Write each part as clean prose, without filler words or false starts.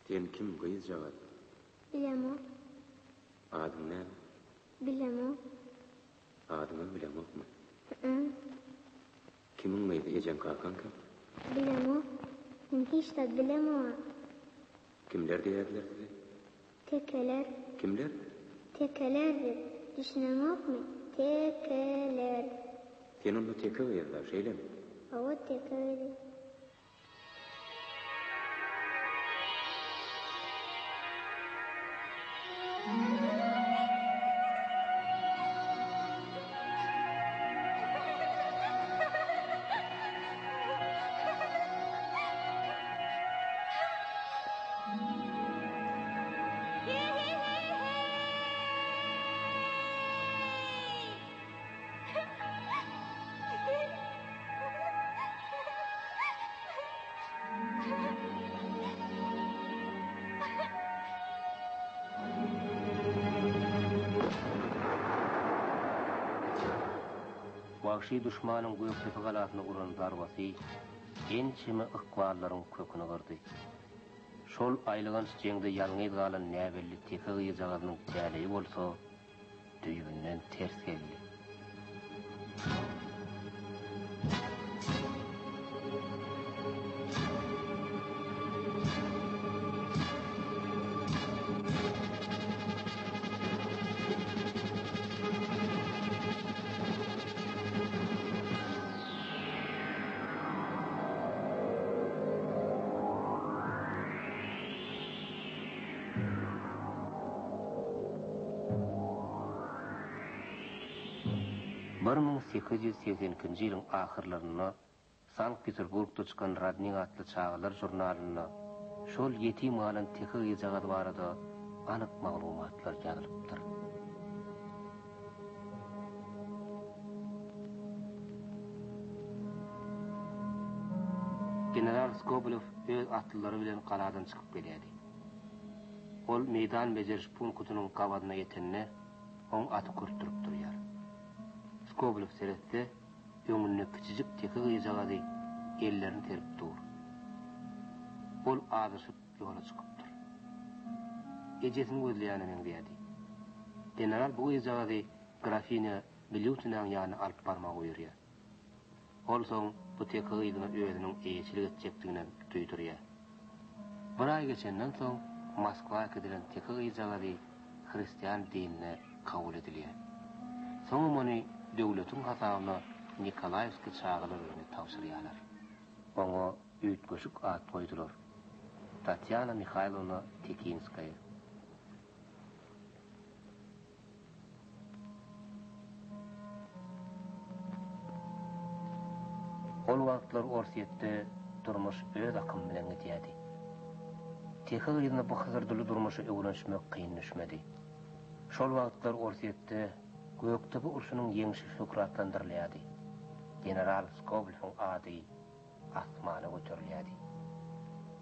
Sen kim gyzjagaz? Bilemok. Adyň näme? Bilemok. Adyňam bileňokmy? Hä. Kimiň gyzy, ejeň kakaň kim? Bilemok. Men hiç zat bilemok. Kimler diýerdiler size? Tekeler. Kimler? Tekeler biz. Düşüneňokmy? Tekeler. Sen onda teke gyz-da, şeýlemi? Hawa, teke gyzy. Wagşy duşmanyň Gökdepe galasyna uran zarbasy ençeme ykballaryň köküni gyrdy. Şol aýylganç jeňde ýalňyz galan näbelli teke gyzjagazynyň täleýi bolsa düýbünden ters geldi. 1882-nji ýylyň ahyrlarynda Sankt-Peterburgda çykan Rodnik atly çagalar žurnalynda şol ýetim galan teke gyzjagaz barada anyk maglumatlar ýazylypdyr. General Skobelew öz atlylary bilen galadan çykyp gelýärdi. Ol meýdan bejeriş punkutynyň gabadyna ýetende, oň aty kürtdürip durýar. Skobelew seretse, öňünde kiçijik teke gyzjagazy ellerini serip dur. Ol azaşyp ýola çykypdyr. Ejesini gözleýäne meňzeýärdi. General bu gyzjagazy grafinýa Milýutinaň ýanyna alyp barmagy buýurýar. Ol soň bu teke gyzyna özüniň eýeçilik etjekdiginem duýdurýar. Bir aý geçenden soň Moskwa äkidilen teke gyzjagazy hristian dinine kabul edilýär. Soňam ony döwletiň hasabyna Nikolaýewskiý çagalar öýüne tabşyrýarlar. Oňa üýtgeşik at goýdular, Tatýana Mihaýlowna Tekinskaýa. Ol wagtlar Orsýetde durmuş öz akymy bilen gidýärdi. Teke gyzyna bu hysyrdyly durmuşa öwrenişmek kyn düşmedi. Şol wagtlar Orsýetde Gökdepe urşunyň ýeňşi şöhratlandyrylýardy. General Skobelewiň ady asmana göterilýärdi.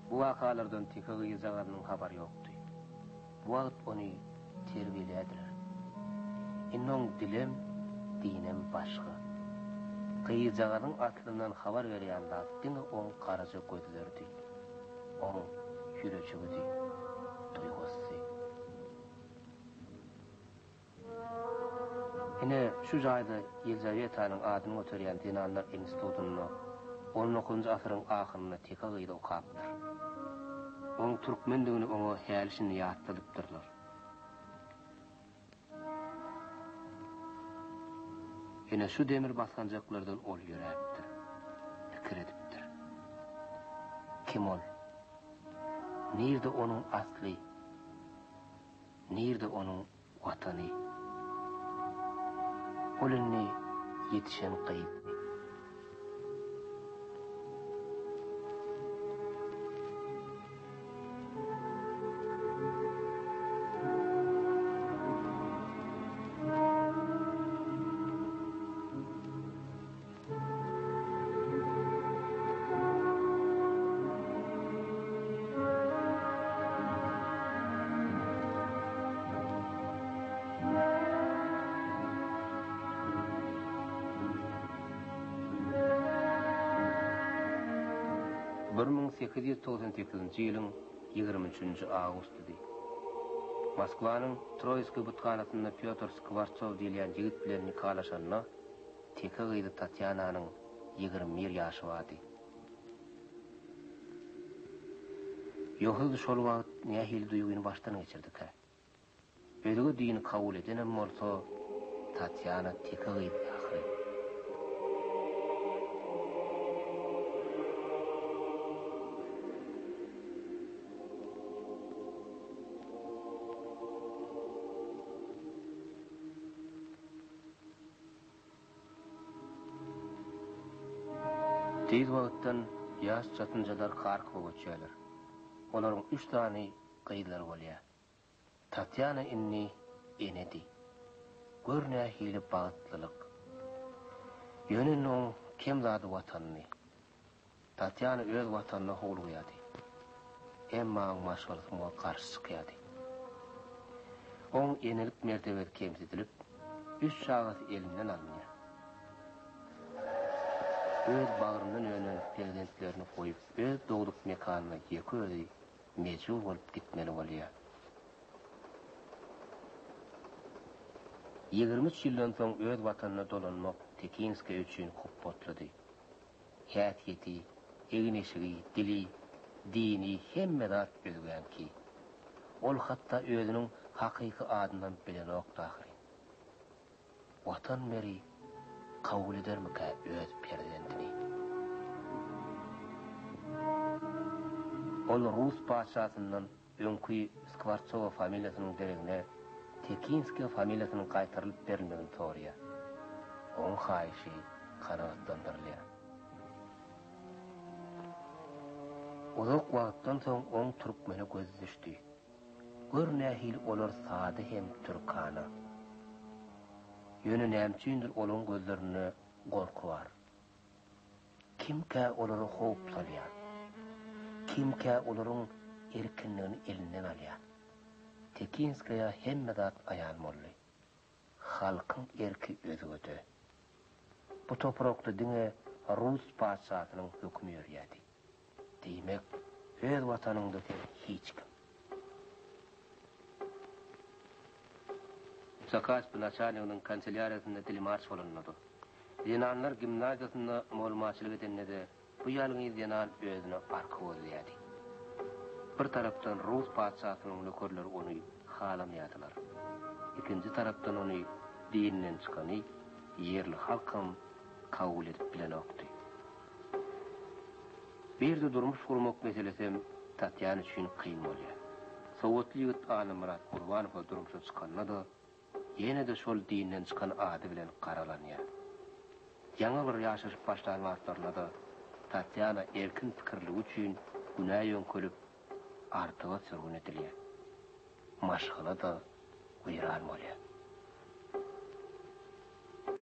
Bu wakalardan teke gyzjagazynyň habary ýokdy. Bu wagt ony terbiýeleýärdiler. Indi oň dilem, dinem başga. Gyzjagazyň aslyndan habar berýän zat diňe oň garaja gözleridi. Oň ýürejigidi, duýgusy. Ine, şu jaýda Ýelizawetanyň adyny göterýän zenanlar institutynda on dokuzynjy asyryň ahyrynda teke gyzy okapdyr. Oň türkmendigini oňa häli-şindi ýatladypdyrlar. Ine, şu demir basgançaklardan ol ýöräpdir, pikir edipdir. Kim ol? Nirde onuň asly? Nirde onuň Watany? Ol indi ýetişen gyz. 1898-nji ýylyň. 23-nji awgustydy. Moskwanyň Troýskiý buthanasynda Pýotr Skwortsow diýilýän ýigit bilen nikalaşanda teke gyzy Tatýananyň 21 ýaşy bardy. Ýogsa-da şol wagt nähili duýgyny başdan geçirdikä? Özge dini kabul edenem bolsa, Tatýana teke gyzdy ahyry. Tiz wagtdan ýaş çatynjalar Harkowa göçýärler. Olaryň üç sany gyzlary bolýar. Tatýana indi enedi. Gör nähili bagtlylyk. Ýöne indi oň kem zady Watanyny. Tatýana öz Watanyna howlugýardy. Emma oň maşgalasy muňa garşy çykýardy. Oň enelik mertebesi kemsidilip, üç çagasy elinden alynýar. Öz bagryndan önen perzentlerini goýup, öz dogduk mekanyna ýeke özi mejbur bolup gitmeli bolýar. 23 ýyldan soň öz watanyna dolanmak Tekinskaýa üçin hupbatlydy. Häsiýeti, egin-eşigi, dili, dini hemme zat özgäňki. Ol hatda özüniň hakyky adynam bilenokdy ahyryn. Watan beri kabul edermikä öz perzendini? Ol rus patyşasyndan öňki Skwortsowa familiýasynyň deregine Tekinskiý familiýasynyň gaýtarylyp berilmegini soraýar. Oň haýyşy kanagatlandyrylýar. Uzak wagtdan soň oň türkmene gözi düşdi. Gör nähili olar sada hem türkana. Ýöne näme üçindir olaň gözlerinde gorky bar. Kimkä olara howp salýan? Kimkä olaryň erkinligini elinden alýan? Tekinskaýa hemme zat aýan boldy. Halkyň erki özgede. Bu toprakda diňe rus patyşasynyň hökümi ýörýärdi. Diýmek, öz watanyňda sen hiç kim. Zakaspi naçalniginiň kanselýariýasynda dilmaç bolanda-da, zenanlar gimnaziýasynda mugallymçylyk edende-de bu ýalňyz zenan özüne arka gözleýärdi. Bir tarapdan rus patyşasynyň nökerleri ony halamaýardylar. Ikinji tarapdan ony dininden çykany ýerli halkam kabul edip bilenokdy. Bu ýerde durmuş gurmak meselesem Tatýana üçin kyn bolýar. Sowatly ýigit Annamyrat Gurbanowa durmuşa çykanda-da, ýene-de şol dinden çykan ady bilen garalanýar. Ýaňy bir ýaşaşyp başlan wagtlarynda-da Tatýana erkin pikirligi üçin günä ýöňkelip, Artyga sürgün edilýär. Maşgala-da weýran bolýar.